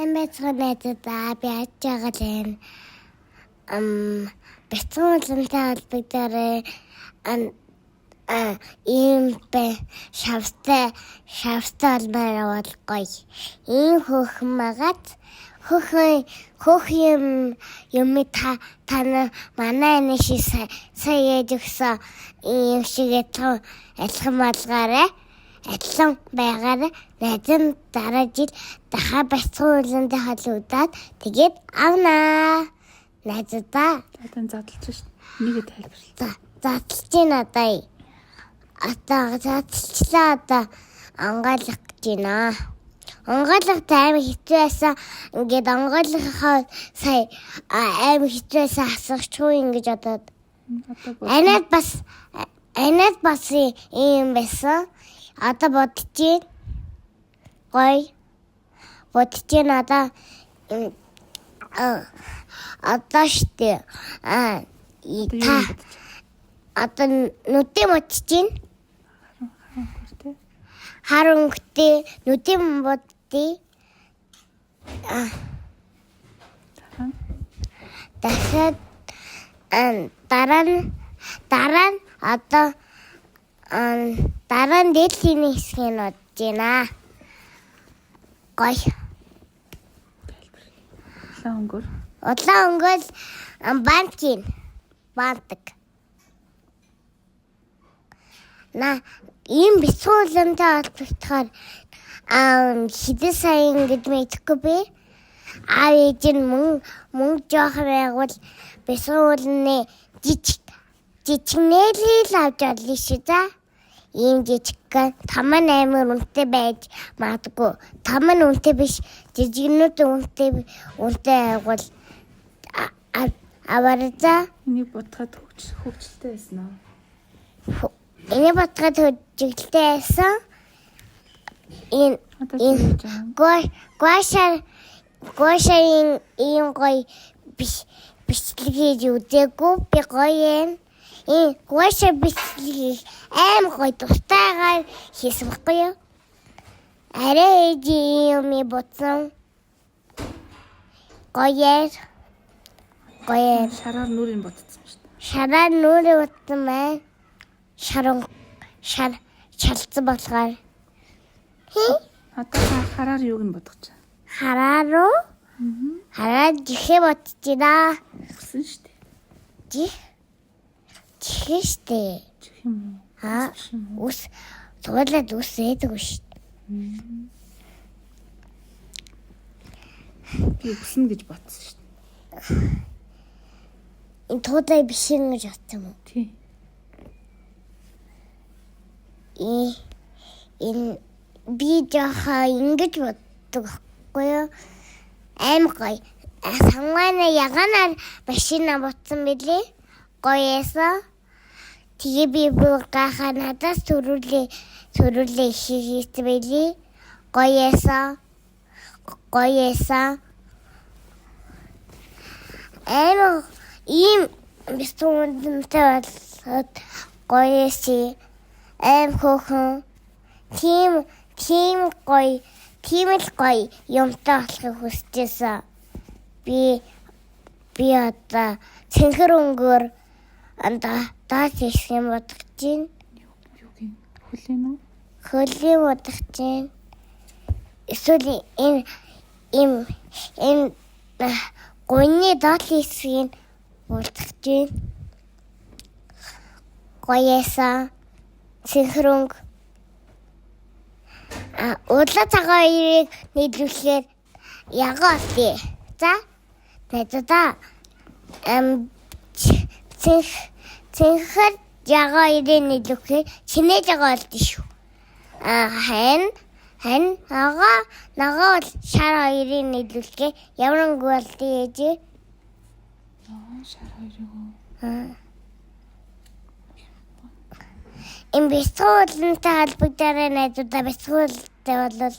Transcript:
Сайн байцгаана найзуудаа, би аж байгаа л байна. Бяцхан уламтай холбогдоорой. Ийм бэ шавстай шавстай олмоор бол гоё. Ийм хөөхөн магаад хөөхөн хөөх юм юм та тана манай энэ шиг сая ээж өгсөн ийм шиг адилхан болгоорой. Адилхан байгаарай. Найз нь дараа жил дахиад бяцхан уламтай холбогдоод тэгээд авнаа. Найзуудаа. Одоо задлж шít. Нэгэ тайлбарлаа. Задлж байна одоо. Одоо задлчлаа, одоо онгойлгох гэж байна. Онгойлгох амар хэцүү байсан. Ингээд онгойлгохоо сая амар хэцүү байсан, асуучихгүй ингэж бодоод. Анаад бас ийм байсан. Одоо бодож байна. Гоё. Бодож байна одоо. Одоо штэ. Та одоо нүдээ бодож байна. Хар өнгөтэй нүдээ боддъё. Дахиад дараа нь одоо дараа нь дээдлийн хэсгийг бодож байна. Гоё. Улаан өнгөөр. Улаан өнгөөр бантгийн бантаг. На ийм бяцхан уламтай холбогдохоор хэдэн сая ингэж мэдэхгүй би. Аав ээж нь мөнгө жоох байгвал бяцхан уламны жижигнээлийг л авч олно шүү за. Ийм жижиг том нь амар үнэтэй байж магадгүй. Том нь үнэтэй биш, жижигнүүд үнэтэй байгвал аваарай за. Энийг бодоход хөгжилтэй байсан уу? Энийг бодоход хөгжилтэй байсан. Энэ гуашарын ийм гоё бичлэг хийж үзээгүй, би гоё юм. Энэ гуашар бичлэг хийх аим гоё дуртайгаар хийсэн байхгүй юу? Арай ээж юм бодсон. Гоё. Гоё. Шараар нүрийг бодсон шүү дээ. Шараар нүрийг бодсон байна. Шар шалцсан болохоор. Одоо хараар юуг нь бодох чинь? Хараар уу? Хараар жихээ бодож байна. Үсэн шүү дээ. Жих. Жихээ шүү дээ. Жих юм уу? Аа. Үс. Туулаад үс ээдэг шүү дээ. Би үснэ гэж бодсон шүү дээ. Энэ туулай биш юм гэж бодсон юм уу? Тий. Энэ би жоохон ингэж боддог байхгүй юу? Аим гоё. Самгаана ягаанаар машина бодсон билээ. Гоё яасан. Тэгээ би бүр гайхаа надаас төрүүлээ хийсэн билээ. Гоё яасан. Гоё яасан. Аим ийм бяцхан болоод гоё яасан. Аим хөөхөн тийм гоё, тийм л гоё юмтай болохыг хүсэжсэн. Би одоо цэнхэр өнгөөр даас хэсгийг бодож байна. Юуг юм? Хөлийн үү? Хөлийн бодож байна. Эсвэл энэ гуйны доод хэсгийг бодож байна. Гоё яасан. Цэнхэр өнгө. Улаан цагаан хоёрыг нийлүүлэхээр ягаа олдъё. За. Найзуудаа. Цэнхэр ягаа хоёрыг нийлүүлэхээр чинээ ягаа олдъё шүү. Харин ногоо бол шар хоёрыг нийлүүлэхээр ямар өнгө болдъё ээж? Шар хоёрыг уу? Энэ бяцхан уламтай холбогдоорой найзуудаа, бяцхан уламтай болвол